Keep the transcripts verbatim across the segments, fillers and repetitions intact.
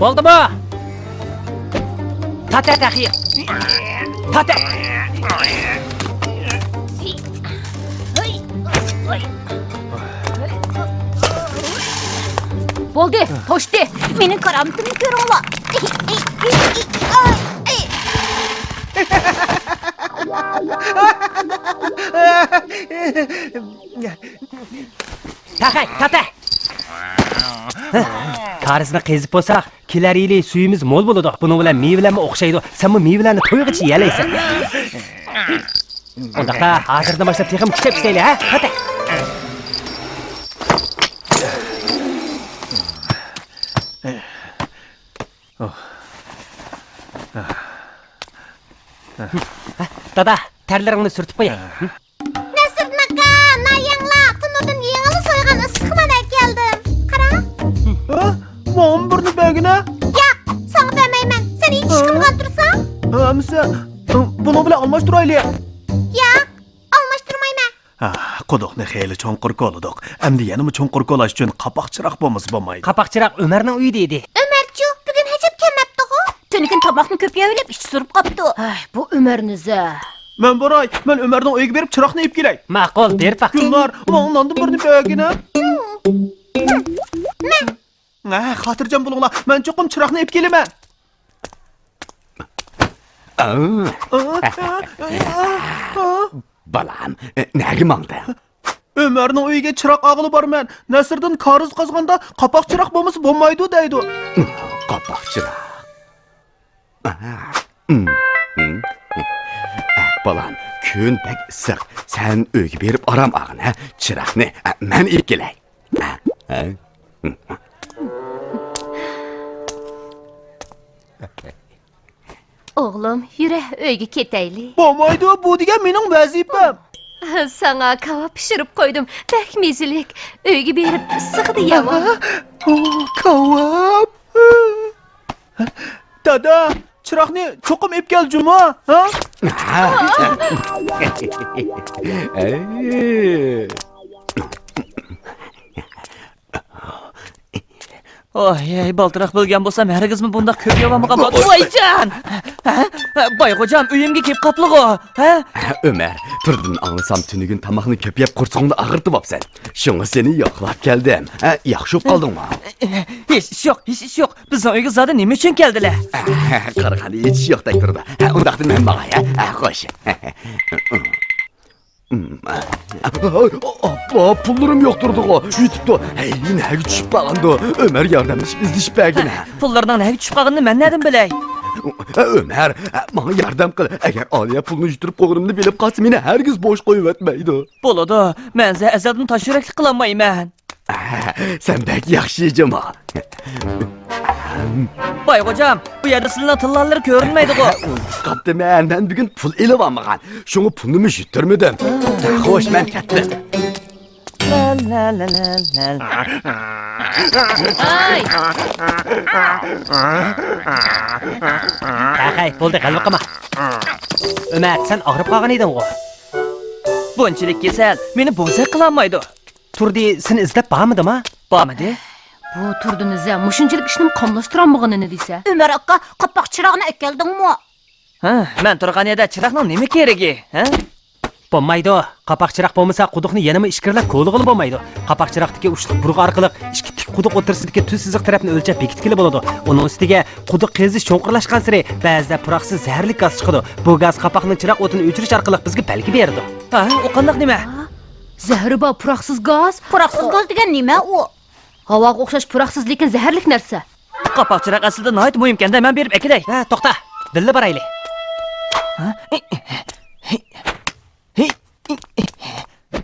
بولدىمۇ؟ تارت تېخى. تارت. بولدى، توشتى. مېنىڭ كارامىتىمنى كۆرۈڭلار. تاقاي، تاتا! كارىزنى قېزىپ بولساق، كېلەر يىلى سۈيىمىز مول بولىدۇ. بۇنىڭ بىلەن مېۋىلەرمۇ ئوخشايدۇ. سەنمۇ مېۋىلەرنى تويغىچە يېيەلەيسەن. ئۇنداقتا ھازىردىن باشلاپ تېخىمۇ كۈچەپ ئىشلەيلى، ھە؟ قېنى. دادا، تەرلىرىڭنى سۈرتۈپ قوياي. نەسىردىن ئاكا، نايەڭلار، تونۇردىن يېڭىلا سويغان ئىسسىق نان ئەكەلدىم. قارا. ھە؟ ماڭىمۇ بىرنى بەرگىنە. ياق، ساڭا بەرمەيمەن. سەن ھېچ ئىش قىلمىغان تۇرساڭ. ھە، ئەمىسە، بۇنىڭ بىلەن ئالماشتۇرايلى. ياق، ئالماشتۇرمايمەن. ھە، قۇدۇقنى خېلى چوڭقۇر كولىدۇق. ئەمدى يەنىمۇ چوڭقۇر كولاش ئۈچۈن قاپاق چىراغ بولمىسا بولمايدۇ. قاپاق چىراغ ئۆمەرنىڭ ئۆيىدە ئىدى. ئۆمەرچۇ، بۈگۈن ھەجەپ كەلمەپتىغۇ؟ تۈنۈگۈن تاماقنى كۆپ يەۋېلىپ ئىچى سۈرۈپ قاپتۇ. ھەي، بۇ ئۆمەرنى زە. مەن باراي، مەن ئۆمەرنىڭ ئۆيىگە بېرىپ چىراغنى ئېلىپ كېلەي. ماقۇل، بېرىپ باق. گۈلنار، ماڭا ناندىن بىرنى بەرگىنە. مەن. ھە، خاتىرجەم بولۇڭلار، مەن چوقۇم چىراغنى ئېلىپ كېلىمەن. ئاۋ. ئا، ئا، ئا، ئا. بالام، نەگە ماڭدىڭ؟ ئۆمەرنىڭ ئۆيىگە چىراغ ئالغىلى بارىمەن. نەسىردىن كارىز قازغاندا قاپاق چىراغ بولمىسا بولمايدۇ دەيدۇ. قاپاق چىراغ. بالام، كۈن بەك ئىسسىق. سەن ئۆيگە بېرىپ ئارام ئالغىن، ھە؟ چىراغنى مەن ئېلىپ كېلەي. ئوغلۇم، يۈرە، ئۆيگە كېتەيلى. بولمايدۇ، بۇ دېگەن مېنىڭ ۋەزىپەم. ساڭا كاۋاپ پىشۇرۇپ قويدۇم. بەك مېزىلىك. ئۆيگە بېرىپ ئىسسىقىدا يەۋال. ئۇ، كاۋاپ. دادا، چىراغنى چوقۇم ئېلىپ كەل جۇمۇ، ھە؟ ئەي. ئاي، ئاي، بالدۇرراق بىلگەن بولسام، ھەرگىزمۇ بۇنداق كۆپ يەۋالمىغان بولاتتىم. ۋايجان! ھە؟ بايغوجام، ئۆيۈمگە كېلىپ قاپلىغۇ، ھە؟ ئۆمەر، تۈردىن ئاڭلىسام، تۈنۈگۈن تاماقنى كۆپ يەپ، قورسىقىڭنى ئاغرىتىۋاپسەن. شۇڭا سېنى يوقلاپ كەلدىم. ھە، ياخشى بولۇپ قالدىڭمۇ؟ ھېچ ئىش يوق، ھېچ ئىش يوق. بىزنىڭ ئۆيگە زادى نېمە ئۈچۈن كەلدىلە؟ قارىغاندا ھېچ ئىش يوقتەك تۇرىدۇ. ھە، ئۇنداقتا مەن ماڭاي، ھە؟ ھە، خوش. ئاپا، پۇللىرىم يوق تۇرىدىغۇ. يۈتۈپتۇ. ھەي، نەگە چۈشۈپ قالغاندۇ؟ ئۆمەر ياردەملىشىپ ئىزدىشىپ بەرگىنە. پۇللىرىنىڭ نەگە چۈشۈپ قالغىنىنى مەن نەدىن بىلەي؟ ئۆمەر، ماڭا ياردەم قىل. ئەگەر ئالىيە پۇلنى يۈتتۈرۈپ قويغىنىمنى بىلىپ قالسا، مېنى ھەرگىز بوش قويۇۋەتمەيدۇ. بولىدۇ. مەن ئەزەلدىن تاش يۈرەكلىك قىلالمايمەن. سەن بەك ياخشى جۇمۇ. بايغوجام، بۇ يەردە سىلىنىڭ تىللالىرى كۆرۈنمەيدىغۇ. ئۇنتۇپ قاپتىمەن، مەن بۈگۈن پۇل ئېلىۋالمىغان. شۇڭا پۇلنىمۇ يۈتتۈرمىدىم. خوش، مەن كەتتىم. ئاي! ھەي، بولدى، غەلۋە قىلما. ئۆمەر، سەن ئاغرىپ قالغان ئىدىڭغۇ؟ بۇنچىلىك كېسەل مېنى بوزەك قىلالمايدۇ. تۇردى سېنى ئىزدەپ بارمىدىما؟ بارمىدى. بۇ تۇردىنى زە مۇشۇنچىلىك ئىشنىمۇ قاملاشتۇرالمىغىنىنى دېسە. ئۆمەر ئاكا، قاپاق چىراغنى ئەكەلدىڭمۇ؟ ھە، مەن تۇرغان يەردە چىراغنىڭ نېمە كېرىكى، ھە؟ بولمايدۇ. قاپاق چىراغ بولمىسا، قۇدۇقنى يەنىمۇ ئىچكىرىلەپ كوۋلىغىلى بولمايدۇ. قاپاق چىراغتىكى ئۇچلۇق بۇرغا ئارقىلىق ئىككى تىك قۇدۇق ئوتتۇرىسىدىكى تۈز سىزىق تەرەپنى ئۆلچەپ بېكىتكىلى بولىدۇ. ئۇنىڭ ئۈستىگە قۇدۇق قېزىش چوڭقۇرلاشقانسېرى بەزىدە پۇراقسىز زەھەرلىك گاز چىقىدۇ. بۇ گاز قاپاقنىڭ چىراغ ئوتىنى ئۆچۈرۈش ئارقىلىق بىزگە بەلگە بېرىدۇ. ھە، ئۇ قانداق نېمە؟ زەھىرى بار پۇراقسىز گاز. پۇراقسىز گاز دېگەن نېمە ئۇ؟ ھاۋاغا ئوخشاش پۇراقسىز، لېكىن زەھەرلىك نەرسە. قاپاق چىراغ ئەسلىدە ناھايىتى مۇھىمكەن-دە، مەن بېرىپ ئەكېلەي. ھە، توختا. بىللە بارايلى. ھە؟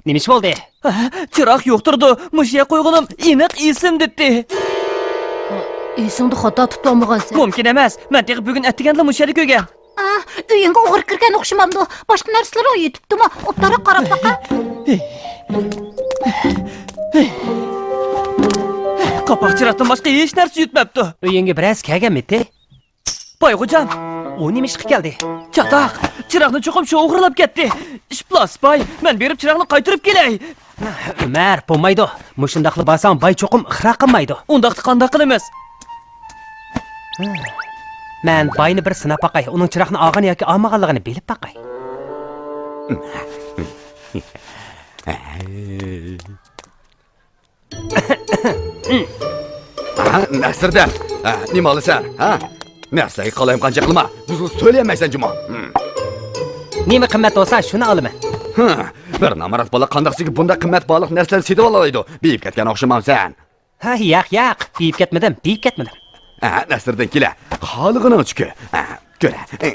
نېمە ئىش بولدى؟ ھە، چىراغ يوق تۇرىدۇ. مۇشۇ يەرگە قويغىنىم ئېنىق ئېسىمدىتتى. ئېسىڭدە خاتا تۇتۇۋالمىغانسەن. مۇمكىن ئەمەس. مەن تېخى بۈگۈن ئەتىگەندىلا مۇشۇ يەردە كۆرگەن. ئا، ئۆيۈڭگە ئوغرى كىرگەن ئوخشىمامدۇ؟ باشقا نەرسىلىرىڭ يېتىپتىمۇ؟ ئوبدانراق قاراپ باقە. قاپاق چىراغدىن باشقا ھېچ نەرسە يۈتمەپتۇ. ئۆيۈڭگە بىرەرسى كەلگەنمىتى؟ بايغوجام. ئۇ نېمە ئىشقا كەلدى؟ چاتاق! چىراغنى چوقۇم شۇ ئوغرىلاپ كەتتى. ئىپلاس باي، مەن بېرىپ چىراغنى قايتۇرۇپ كېلەي. ئۆمەر، بولمايدۇ. مۇشۇنداقلا بارساڭ، باي چوقۇم ئىقرار قىلمايدۇ. ئۇنداقتا قانداق قىلىمىز؟ مەن باينى بىر سىناپ باقاي، ئۇنىڭ چىراغنى ئالغان ياكى ئالمىغانلىقىنى بىلىپ باقاي. ھە، نەسىردىن، ھە، نېمە ئالىسەن، ھە؟ نەرسىلەرگە قالايمىقانچىلىق قىلما، دۇزغا سۆلىيەلمەيسەن جۇمۇ. ھىم. نېمە قىممەت بولسا، شۇنى ئالىمەن. ھە، بىر نامرات بالا قانداقسىگە بۇنداق قىممەت باھالىق نەرسىلەرنى سېتىۋالالايدۇ؟ بېيىپ كەتكەن ئوخشىمامسەن؟ ھە، ياق، ياق، بېيىپ كەتمىدىم، بېيىپ كەتمىدىم. ھە، نەسىردىن كېلە، خالىغىنىڭ چۈكى. ھە، كۆرە. ئە،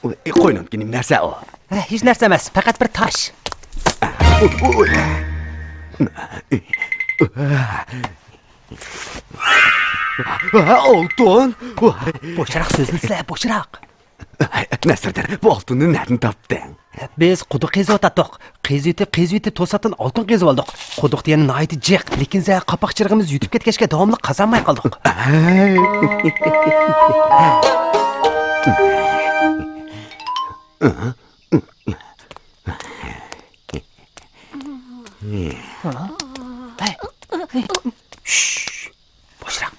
ئۇ، ئە، قوينۇڭدىكى نېمە نەرسە ئۇ؟ ھە، ھېچ نەرسە ئەمەس، پەقەت بىر تاش. ئە، ئۇ، ئۇ، ئۇ. ھە، ئالتۇن. ۋاي. بوشراق سۆزلىسە، بوشراق. ئە، نەسىردىن، بۇ ئالتۇننى نەدىن تاپتىڭ؟ بىز قۇدۇق قېزىۋاتاتتۇق. قېزىۋېتىپ، قېزىۋېتىپ، توساتتىن ئالتۇن قېزىۋالدۇق. قۇدۇق دېگەن ناھايىتى جىق، لېكىن زە قاپاق چىرىغىمىز يۈتۈپ كەتكەچكە داۋاملىق قازانماي قالدۇق. ھەي، ھەي، شش، بوشراق.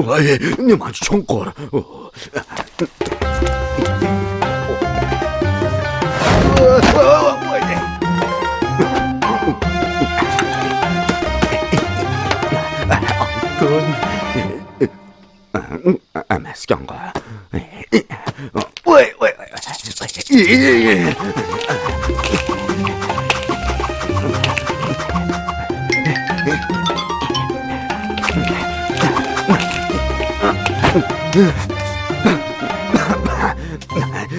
ۋاي، نېمانچە چوڭقۇر. ئەمەسكەنغۇ. ۋاي، ۋاي، ۋاي.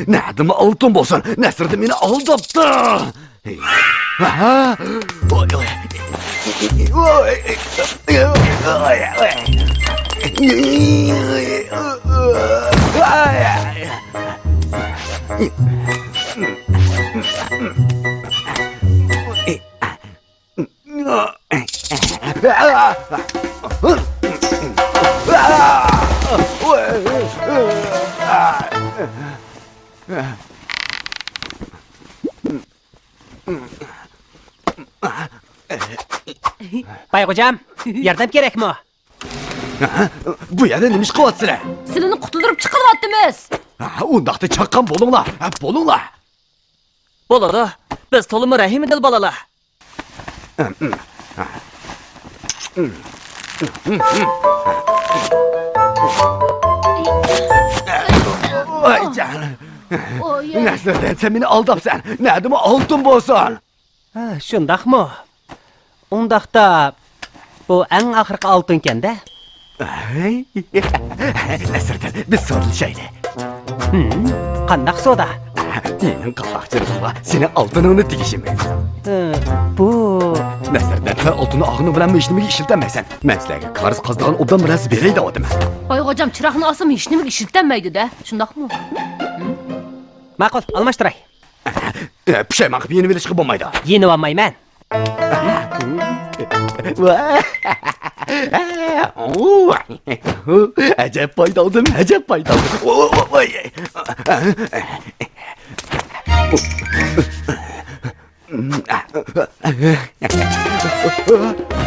نەدىمۇ ئالتۇن بولسۇن، نەسىردىن مېنى ئالداپتۇ. ھە؟ باي غوجام، ياردەم كېرەكمۇ؟ بۇ يەردە نېمە ئىش قىلىۋاتىسىلەر؟ سىلىنى قۇتۇلدۇرۇپ چىقىرىۋاتىمىز. ئۇنداقتا چاققان بولۇڭلار، بولۇڭلار. بولىدۇ، بىز تولىمۇ رەھىمدىل بالىلار. ۋاي جان. نەسىردىن، سەن مېنى ئالداپسەن. نەدىمۇ ئالتۇن بولسۇن. ھە، شۇنداقمۇ؟ ئۇنداقتا، بۇ ئەڭ ئاخىرقى ئالتۇنكەن-دە. ھەي، نەسىردىن، بىز سودىلىشايلى. ھىم، قانداق سودا؟ مېنىڭ قاپاقچىلىقىمغا سېنىڭ ئالتۇنۇڭنى تېگىشىمىز. ھە، بۇ. نەسىردىن، سەن ئالتۇننى ئالغىنىڭ بىلەنمۇ ھېچنېمىگە ئىشلىتەلمەيسەن. مەن سىلەرگە كارىز قازىدىغان ئوبدان بىر نەرسە بېرەي دەۋاتىمەن. باي غوجام، چىراغنى ئالسىمۇ ھېچنېمىگە ئىشلىتەلمەيدۇ-دە، شۇنداقمۇ؟ ھىم؟ ماقۇل، ئالماشتۇراي. پۇشايمان قىلىپ يېنىۋېلىشقا بولمايدۇ. يېنىۋالمايمەن. ئەجەب پايدا ئالدىم، ئەجەب پايدا ئالدىم.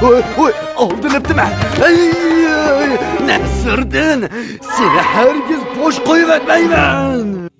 ۋوي، ۋوي، ئالدىنىپتىمەن. ئەي، نەسىردىن، سېنى ھەرگىز بوش قويۇۋەتمەيمەن.